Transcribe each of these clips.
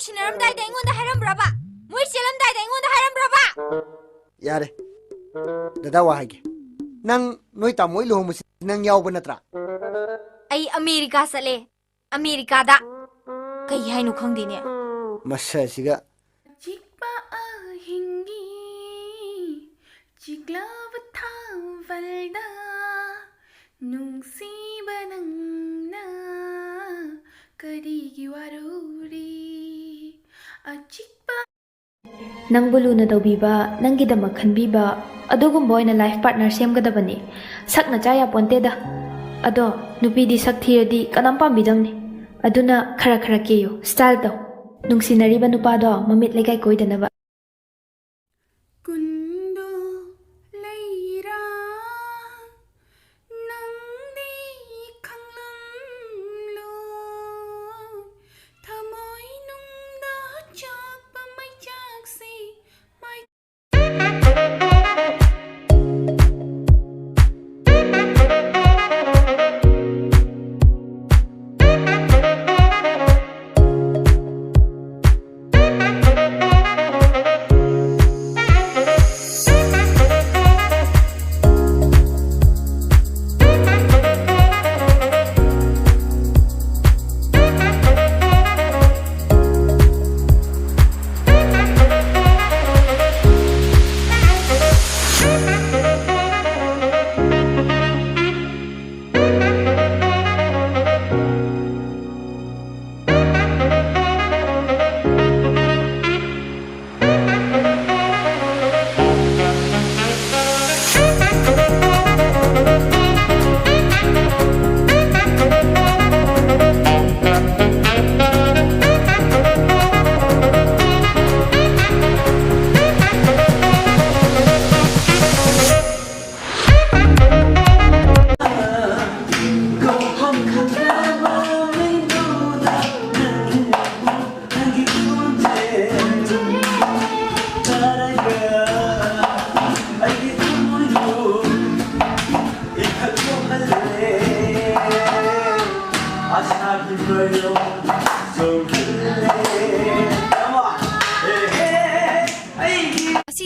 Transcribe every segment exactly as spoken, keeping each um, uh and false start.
ꯁꯤꯟꯅꯔꯝꯗꯥꯏꯗ ꯑꯩꯉꯣꯟꯗ ꯍꯥꯏꯔꯝꯕ꯭ꯔꯕ? ꯃꯣꯏ ꯆꯦꯜꯂꯝꯗꯥꯏꯗ ꯑꯩꯉꯣꯟꯗ ꯍꯥꯏꯔꯝꯕ꯭ꯔꯕ? ꯌꯥꯔꯦ, ꯗꯗꯥ, ꯋꯥ ꯍꯥꯏꯒꯦ꯫ ꯅꯪ ꯅꯣꯏ ꯇꯥꯃꯣ ꯍꯣꯏ ꯂꯨꯍꯣꯡꯕꯁꯤ ꯅꯪ ꯌꯥꯎꯕ ꯅꯠꯇ꯭ꯔꯥ? ꯑꯩ ꯑꯃꯦꯔꯤꯀꯥ ꯆꯠꯂꯦ꯫ ꯑꯃꯦꯔꯤꯀꯥꯗ꯫ ꯀꯩ ꯍꯥꯏꯅꯣ ꯈꯪꯗꯦꯅꯦ꯫ ꯃꯁꯛꯁꯤꯒ꯫ ꯑꯆꯤꯛꯄ ꯑꯍꯤꯡꯒꯤ ꯆꯤꯛꯂꯕ ꯊꯥꯕꯜꯗ ꯅꯨꯡꯁꯤꯕ ꯅꯪꯅ ꯀꯔꯤꯒꯤ ꯋꯥꯔꯧꯔꯤ? ꯑꯆꯤꯛꯄ ꯅꯪꯕꯨ ꯂꯨꯅ ꯇꯧꯕꯤꯕ, ꯅꯪꯒꯤꯗꯃꯛ ꯈꯟꯕꯤꯕ, ꯑꯗꯨꯒꯨꯝꯕ ꯑꯣꯏꯅ life partner ꯁꯦꯝꯒꯗꯕꯅꯤ꯫ ꯁꯛꯅ ꯆꯥ ꯌꯥꯄꯣꯟꯇꯦꯗ꯫ ꯑꯗꯣ ꯅꯨꯄꯤꯗꯤ ꯁꯛ ꯊꯤꯔꯗꯤ ꯀꯅꯥꯝ ꯄꯥꯝꯕꯤꯗꯕꯅꯤ꯫ ꯑꯗꯨꯅ ꯈꯔ ꯈꯔ ꯀꯦꯌꯨ, style ꯇꯧ꯫ ꯅꯨꯡꯁꯤꯅꯔꯤꯕ ꯅꯨꯄꯥꯗꯣ ꯃꯃꯤꯠ ꯂꯩꯀꯥꯏ ꯀꯣꯏꯗꯅꯕ꯫ ꯀꯨꯟꯗꯣ ꯂꯩꯔꯥ ꯅꯪꯗꯤ ꯈꯪꯂꯝꯂꯣꯏ, ꯊꯃꯣꯏ ꯅꯨꯡꯗ ꯆꯥꯛꯄ ꯃꯩꯆꯥꯛꯁꯤ ꯃꯩ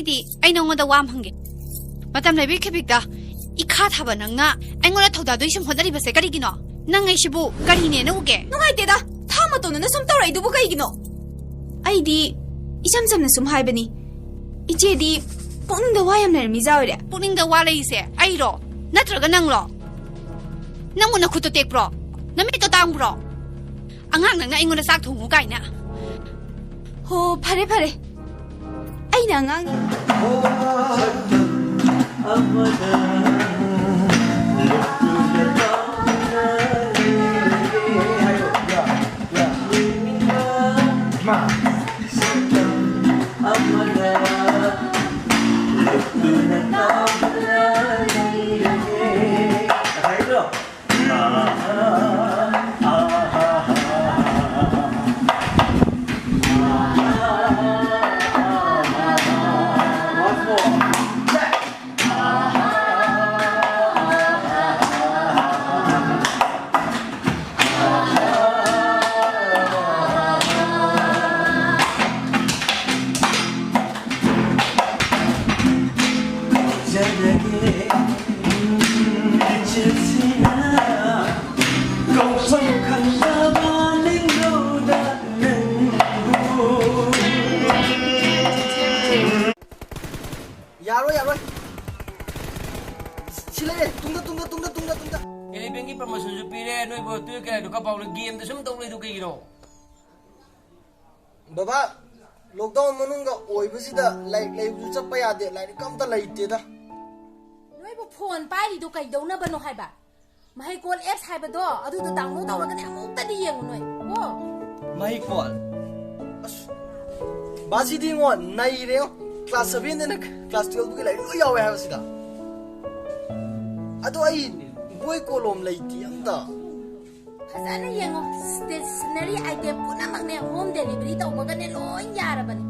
ꯗꯤ ꯑꯩ ꯅꯉꯣꯟꯗ ꯋꯥ ꯑꯃ ꯍꯪꯒꯦ꯫ ꯃꯇꯝ ꯂꯩꯕꯒꯤ ꯈꯤꯕꯤꯛꯇ ꯏꯈꯥ ꯊꯥꯕ ꯅꯪꯅ ꯑꯩꯉꯣꯟꯗ ꯊꯧꯗꯥꯗꯣꯏ ꯁꯨꯝ ꯍꯣꯠꯅꯔꯤꯕꯁꯦ ꯀꯔꯤꯒꯤꯅꯣ? ꯅꯪ ꯑꯩꯁꯤꯕꯨ ꯀꯔꯤꯅꯦꯅ ꯎꯒꯦ? ꯅꯨꯡꯉꯥꯏꯇꯦꯗ, ꯊꯥ ꯃꯇꯣꯟꯗꯅ ꯁꯨꯝ ꯇꯧꯔꯛꯏꯗꯨꯕꯨ ꯀꯩꯒꯤꯅꯣ? ꯑꯩꯗꯤ ꯏꯆꯝ ꯆꯝꯅ ꯁꯨꯝ ꯍꯥꯏꯕꯅꯤ꯫ ꯏꯆꯦꯗꯤ ꯄꯨꯛꯅꯤꯡꯗ ꯋꯥ ꯌꯥꯝ ꯂꯩꯔꯝꯃꯤ ꯖꯥ ꯑꯣꯏꯔꯦ꯫ ꯄꯨꯛꯅꯤꯡꯗ ꯋꯥ ꯂꯩꯔꯤꯁꯦ ꯑꯩꯔꯣ? ꯅꯠꯇ꯭ꯔꯒ ꯅꯪꯂꯣ? ꯅꯪꯕꯨ ꯅꯈꯨꯠꯇꯣ ꯇꯦꯛꯄ꯭ꯔꯣ? ꯅꯃꯤꯠꯇꯣ ꯇꯥꯡꯕ꯭ꯔꯣ? ꯑꯉꯥꯡ ꯅꯪꯅ ꯑꯩꯉꯣꯟꯗ ꯆꯥꯛ ꯊꯣꯡꯉꯨ ꯀꯥꯏꯅ꯫ ꯍꯣ, ꯐꯔꯦ, ꯐꯔꯦ꯫ ꯑꯩꯅ ꯑꯉꯥꯡ ꯌꯥꯔꯣꯏ, ꯌꯥꯔꯣꯏ꯫ ꯁꯤ ꯂꯩꯔꯦ꯫ ꯇꯨꯡꯗ, ꯇꯨꯡꯗ, ꯇꯨꯡꯗ, ꯇꯨꯡꯗ, ꯇꯨꯡꯗ꯫ ꯏꯂꯦꯚꯦꯟꯒꯤ ꯄ꯭ꯔꯃꯣꯁꯟꯁꯨ ꯄꯤꯔꯦ, ꯅꯣꯏꯕꯨ ꯇꯨꯌꯦꯜꯐ ꯀꯌꯥꯗꯣ ꯀꯥꯞꯄꯥꯎꯅ ꯒꯦꯝꯗ ꯁꯨꯝ ꯇꯧ ꯂꯩꯗꯨ ꯀꯩꯒꯤꯅꯣ? ꯕꯕꯥ, ꯂꯣꯛꯗꯥꯎꯟ ꯃꯅꯨꯡꯗ ꯑꯣꯏꯕꯁꯤꯗ ꯂꯥꯏꯔꯤꯛ ꯂꯩꯕꯁꯨ ꯆꯠꯄ ꯌꯥꯗꯦ, ꯂꯥꯏꯔꯤꯛ ꯑꯝꯇ ꯂꯩꯇꯦꯗ꯫ ꯅꯣꯏꯕꯨ ꯐꯣꯟ ꯄꯥꯏꯔꯤꯗꯣ ꯀꯩꯗꯧꯅꯕꯅꯣ ꯍꯥꯏꯕ? ꯃꯍꯩꯀꯣꯜ ꯑꯦꯞꯁ ꯍꯥꯏꯕꯗꯣ ꯑꯗꯨꯗꯣ ꯗꯥꯎꯟꯂꯣꯗ ꯇꯧꯔꯒꯅꯦ ꯑꯃꯨꯛꯇꯗꯤ ꯌꯦꯡꯉꯨ ꯅꯣꯏ ꯀꯣ꯫ ꯃꯍꯩꯀꯣꯜ? ꯑꯁ, ꯕꯥꯁꯤꯗꯤ ꯏꯉꯣ ꯅꯩꯔꯦꯉꯣ꯫ ꯀ꯭ꯂꯥꯁ ꯁꯚꯦꯟꯗꯅ ꯀ꯭ꯂꯥꯁ ꯇꯨꯌꯦꯜꯐꯀꯤ ꯂꯥꯏꯔꯤꯛ ꯂꯣꯏ ꯌꯥꯎꯋꯦ ꯍꯥꯏꯕꯁꯤꯗ꯫ ꯑꯗꯣ ꯑꯩ ꯕꯣꯏ ꯀꯣꯂꯣꯝ ꯂꯩꯇꯦ ꯑꯝꯇ꯫ ꯐꯖꯅ ꯌꯦꯡꯉꯣ, ꯁ꯭ꯇꯦꯁꯅꯔꯤ ꯑꯥꯏꯇꯦꯝ ꯄꯨꯝꯅꯃꯛꯅꯦ ꯍꯣꯝ ꯗꯦꯂꯤꯚꯔꯤ ꯇꯧꯕꯒꯅꯦ ꯂꯣꯏ ꯌꯥꯔꯕꯅꯤ꯫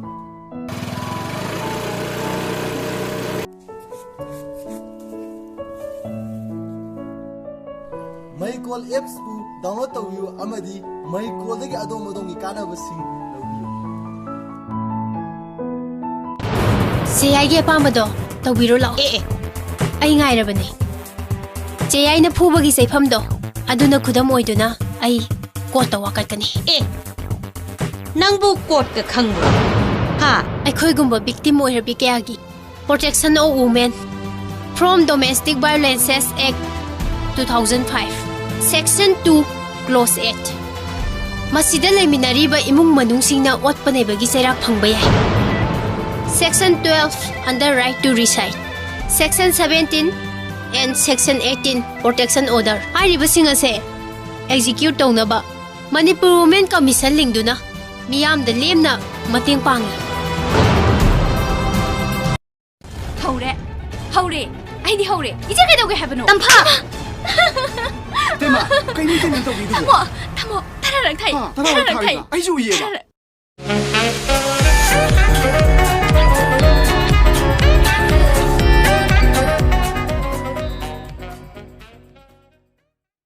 ꯃꯍꯩꯀꯣꯜ ꯑꯦꯞꯁꯄꯨ ꯗꯥꯎꯟꯂꯣꯗ ꯇꯧꯕꯤꯌꯨ ꯑꯃꯗꯤ ꯃꯍꯩꯀꯣꯜꯗꯒꯤ ꯑꯗꯣꯝ ꯑꯗꯣꯝꯒꯤ ꯀꯥꯟꯅꯕꯁꯤꯡ ꯂꯧꯕꯤꯌꯨ꯫ ꯆꯦꯌꯥꯏꯒꯤ ꯑꯄꯥꯝꯕꯗꯣ ꯇꯧꯕꯤꯔꯣ ꯂꯥꯛꯑꯣ꯫ ꯑꯦ, ꯑꯦ꯫ ꯑꯩ ꯉꯥꯏꯔꯕꯅꯦ꯫ ꯆꯦꯌꯥꯏꯅ ꯐꯨꯕꯒꯤ ꯆꯩꯐꯝꯗꯣ ꯑꯗꯨꯅ ꯈꯨꯗꯝ ꯑꯣꯏꯗꯨꯅ ꯑꯩ ꯀꯣꯔꯠꯇ ꯋꯥꯀꯠꯀꯅꯤ꯫ ꯑꯦ, ꯅꯪꯕꯨ ꯀꯣꯔꯠꯀ ꯈꯪꯕ꯭ꯔꯣ? ꯍꯥ? ꯑꯩꯈꯣꯏꯒꯨꯝꯕ ꯚꯤꯛꯇꯤꯝ ꯑꯣꯏꯔꯕꯤ ꯀꯌꯥꯒꯤ Protection of Women from Domestic Violences Act two thousand five, Section two, Clause eight꯫ ꯃꯁꯤꯗ ꯂꯩꯃꯤꯟꯅꯔꯤꯕ ꯏꯃꯨꯡ ꯃꯅꯨꯡꯁꯤꯡꯅ ꯑꯣꯠꯄ ꯅꯩꯕꯒꯤ ꯆꯩꯔꯥꯛ ꯐꯪꯕ ꯌꯥꯏ꯫ Section twelve, under right to reside, Section seventeen and Section eighteen, Protection Order ꯍꯥꯏꯔꯤꯕꯁꯤꯡ ꯑꯁꯦ execute ꯇꯧꯅꯕ ꯃꯅꯤꯄꯨꯔ Women Commission ꯂꯤꯡꯗꯨꯅ ꯃꯤꯌꯥꯝꯗ ꯂꯦꯝꯅ ꯃꯇꯦꯡ ꯄꯥꯡꯏ꯫ ꯍꯧꯔꯦ꯫ ꯍꯧꯔꯦ꯫ ꯑꯩꯗꯤ ꯍꯧꯔꯦ꯫ ꯏꯆꯦ ꯀꯩꯗꯧꯒꯦ ꯍꯥꯏꯕꯅꯣ? ꯇꯝꯐꯥ! ꯏꯇꯩꯃ, ꯀꯩꯅꯣ ꯏꯇꯩꯃ ꯇꯧꯕꯤꯗꯨꯕꯣ? ꯊꯝꯃꯣ! ꯊꯝꯃꯣ! ꯇꯔꯥꯔꯛ ꯊꯥꯏ꯫ ꯍꯥ, ꯇꯔꯥꯔꯛ ꯇꯔꯥꯔꯛ ꯊꯥꯏ꯫ ꯊꯥꯏꯕ? ꯑꯩꯁꯨ ꯎꯏꯌꯦꯕ꯫ ꯇꯔꯥꯔꯛ꯫